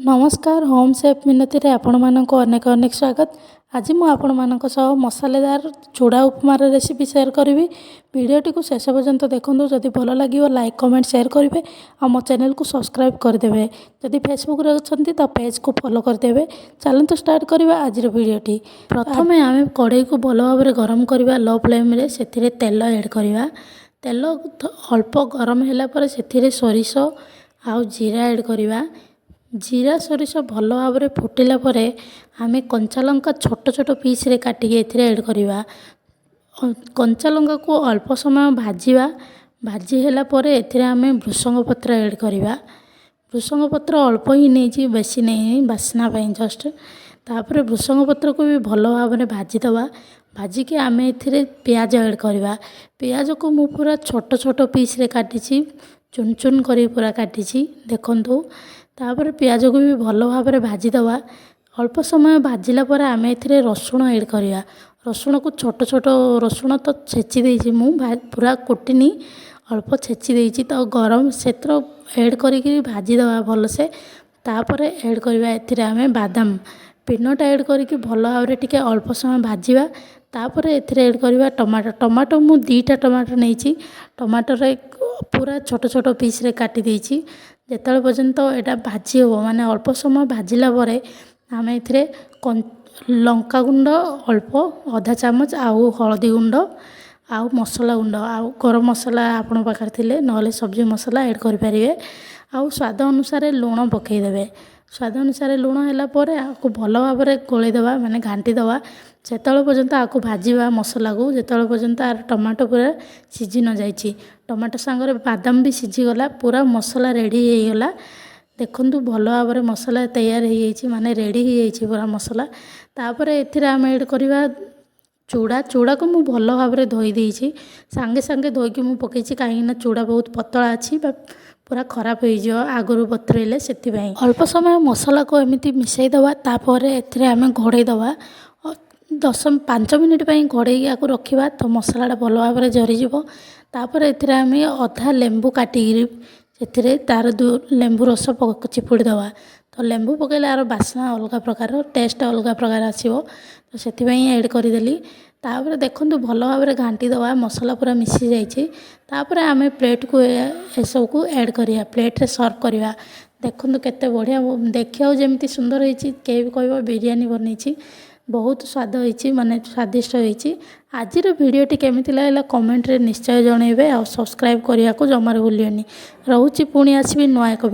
ନମସ୍କାର, home safe ମିନତିରେ ଆପଣମାନଙ୍କୁ ଅନେକ ଅନେକ ସ୍ୱାଗତ। ଆଜି ମୁଁ ଆପଣମାନଙ୍କ ସହ ମସାଲେଦାର ଚୁଡ଼ା ଉପମାର ରେସିପି ସେୟାର କରିବି। ଭିଡ଼ିଓଟିକୁ ଶେଷ ପର୍ଯ୍ୟନ୍ତ ଦେଖନ୍ତୁ। ଯଦି ଭଲ ଲାଗିବ, ଲାଇକ୍, କମେଣ୍ଟ, ସେୟାର କରିବେ ଆଉ ମୋ ଚ୍ୟାନେଲକୁ ସବସ୍କ୍ରାଇବ୍ କରିଦେବେ। ଯଦି ଫେସବୁକ୍ରେ ଅଛନ୍ତି ତ ପେଜ୍କୁ ଫଲୋ କରିଦେବେ। ଚାଲନ୍ତୁ ଷ୍ଟାର୍ଟ କରିବା ଆଜିର ଭିଡ଼ିଓଟି। ପ୍ରଥମେ ଆମେ କଢ଼େଇକୁ ଭଲ ଭାବରେ ଗରମ କରିବା ଲୋ ଫ୍ଲେମ୍ରେ। ସେଥିରେ ତେଲ ଏଡ଼୍ କରିବା। ତେଲ ଅଳ୍ପ ଗରମ ହେଲା ପରେ ସେଥିରେ ସୋରିଷ ଆଉ ଜିରା ଏଡ଼୍ କରିବା। ଜିରା ସୋରିଷ ଭଲ ଭାବରେ ଫୁଟିଲା ପରେ ଆମେ କଞ୍ଚା ଲଙ୍କା ଛୋଟ ଛୋଟ ପିସ୍ରେ କାଟିକି ଏଥିରେ ଏଡ଼୍ କରିବା। କଞ୍ଚା ଲଙ୍କାକୁ ଅଳ୍ପ ସମୟ ଭାଜିବା। ଭାଜି ହେଲା ପରେ ଏଥିରେ ଆମେ ଭୃସଙ୍ଗ ପତ୍ର ଏଡ଼୍ କରିବା। ଭୃସଙ୍ଗ ପତ୍ର ଅଳ୍ପ ହିଁ ନେଇଛି, ବେଶୀ ନେଇନି, ବାସ୍ନା ପାଇଁ ଜଷ୍ଟ। ତାପରେ ଭୃସଙ୍ଗ ପତ୍ରକୁ ବି ଭଲ ଭାବରେ ଭାଜିଦେବା। ଭାଜିକି ଆମେ ଏଥିରେ ପିଆଜ ଏଡ଼୍ କରିବା। ପିଆଜକୁ ମୁଁ ପୁରା ଛୋଟ ଛୋଟ ପିସ୍ରେ କାଟିଛି, ଚୁନ ଚୁନ କରି ପୁରା କାଟିଛି, ଦେଖନ୍ତୁ। ତାପରେ ପିଆଜକୁ ବି ଭଲ ଭାବରେ ଭାଜିଦେବା। ଅଳ୍ପ ସମୟ ଭାଜିଲା ପରେ ଆମେ ଏଥିରେ ରସୁଣ ଏଡ଼୍ କରିବା। ରସୁଣକୁ ଛୋଟ ଛୋଟ, ରସୁଣ ତ ଛେଚି ଦେଇଛି ମୁଁ, ପୁରା କୁଟିନି, ଅଳ୍ପ ଛେଚି ଦେଇଛି। ତ ଗରମ ସେଥିର ଏଡ଼୍ କରିକି ଭାଜିଦେବା ଭଲସେ। ତାପରେ ଏଡ଼୍ କରିବା ଏଥିରେ ଆମେ ବାଦାମ ପିନଟ୍। ଏଡ଼୍ କରିକି ଭଲ ଭାବରେ ଟିକେ ଅଳ୍ପ ସମୟ ଭାଜିବା। ତାପରେ ଏଥିରେ ଏଡ଼୍ କରିବା ଟମାଟୋ। ଟମାଟୋ ମୁଁ 2ଟା ଟମାଟୋ ନେଇଛି। ଟମାଟୋରେ ପୁରା ଛୋଟ ଛୋଟ ପିସ୍ରେ କାଟି ଦେଇଛି। ଯେତେବେଳେ ପର୍ଯ୍ୟନ୍ତ ଏଇଟା ଭାଜି ହେବ, ମାନେ ଅଳ୍ପ ସମୟ ଭାଜିଲା ପରେ ଆମେ ଏଥିରେ ଲଙ୍କାଗୁଣ୍ଡ ଅଳ୍ପ ଅଧା ଚାମଚ ଆଉ ହଳଦୀ ଗୁଣ୍ଡ ଆଉ ମସଲା ଗୁଣ୍ଡ ଆଉ ଗରମ ମସଲା ଆପଣଙ୍କ ପାଖରେ ଥିଲେ, ନହେଲେ ସବଜି ମସଲା ଏଡ଼୍ କରିପାରିବେ। ଆଉ ସ୍ୱାଦ ଅନୁସାରେ ଲୁଣ ପକାଇଦେବେ। ସ୍ୱାଦ ଅନୁସାରେ ଲୁଣ ହେଲା ପରେ ଆକୁ ଭଲ ଭାବରେ ଗୋଳେଇ ଦେବା, ମାନେ ଘାଣ୍ଟି ଦେବା। ସେତେବେଳେ ପର୍ଯ୍ୟନ୍ତ ଆକୁ ଭାଜିବା ମସଲାକୁ, ଯେତେବେଳେ ପର୍ଯ୍ୟନ୍ତ ଆର ଟମାଟୋ ପୁରା ସିଝି ନ ଯାଇଛି। ଟମାଟୋ ସାଙ୍ଗରେ ବାଦାମ ବି ସିଝିଗଲା, ପୁରା ମସଲା ରେଡ଼ି ହେଇଗଲା। ଦେଖନ୍ତୁ, ଭଲ ଭାବରେ ମସଲା ତৈୟାର ହେଇଯାଇଛି, ମାନେ ରେଡ଼ି ହେଇଯାଇଛି ପୁରା ମସଲା। ତାପରେ ଏଥିରେ ଆମେ ଏଡ଼୍ କରିବା ଚୁଡ଼ା। ଚୁଡ଼ାକୁ ମୁଁ ଭଲ ଭାବରେ ଧୋଇ ଦେଇଛି। ସାଙ୍ଗେ ସାଙ୍ଗେ ଧୋଇକି ମୁଁ ପକାଇଛି, କାହିଁକିନା ଚୁଡ଼ା ବହୁତ ପତଳା ଅଛି ବା ପୁରା ଖରାପ ହେଇଯିବ ଆଗରୁ ବତୁରେଇଲେ, ସେଥିପାଇଁ। ଅଳ୍ପ ସମୟ ମସଲାକୁ ଏମିତି ମିଶାଇ ଦେବା। ତାପରେ ଏଥିରେ ଆମେ ଘୋଡ଼େଇ ଦେବା। 10 5 ମିନିଟ୍ ପାଇଁ ଘୋଡ଼େଇକି ଆକୁ ରଖିବା, ତ ମସଲାଟା ଭଲ ଭାବରେ ଜରିଯିବ। ତାପରେ ଏଥିରେ ଆମେ ଅଧା ଲେମ୍ବୁ କାଟିକିରି ସେଥିରେ ତା'ର ଲେମ୍ବୁ ରସ ଚିପୁଡ଼ି ଦେବା। ତ ଲେମ୍ବୁ ପକାଇଲେ ଆର ବାସ୍ନା ଅଲଗା ପ୍ରକାର, ଟେଷ୍ଟ ଅଲଗା ପ୍ରକାର ଆସିବ, ତ ସେଥିପାଇଁ ଏଡ଼୍ କରିଦେଲି। ତାପରେ ଦେଖନ୍ତୁ, ଭଲ ଭାବରେ ଘାଣ୍ଟି ଦେବା। ମସଲା ପୁରା ମିଶି ଯାଇଛି। ତାପରେ ଆମେ ପ୍ଲେଟ୍କୁ ଏସବୁକୁ ଏଡ଼୍ କରିବା, ପ୍ଲେଟ୍ରେ ସର୍ଭ କରିବା। ଦେଖନ୍ତୁ କେତେ ବଢ଼ିଆ ଦେଖିବାକୁ, ଯେମିତି ସୁନ୍ଦର ହେଇଛି, କେହି ବି କହିବ ବିରିୟାନୀ ବନେଇଛି। ବହୁତ ସ୍ୱାଦ ହେଇଛି, ମାନେ ସ୍ୱାଦିଷ୍ଟ ହେଇଛି। ଆଜିର ଭିଡ଼ିଓଟି କେମିତି ଲାଗିଲା, କମେଣ୍ଟରେ ନିଶ୍ଚୟ ଜଣାଇବେ ଆଉ ସବସ୍କ୍ରାଇବ୍ କରିବାକୁ ଜମାରୁ ଭୁଲିବେନି। ରହୁଛି, ପୁଣି ଆସିବି ନୂଆ ଏକ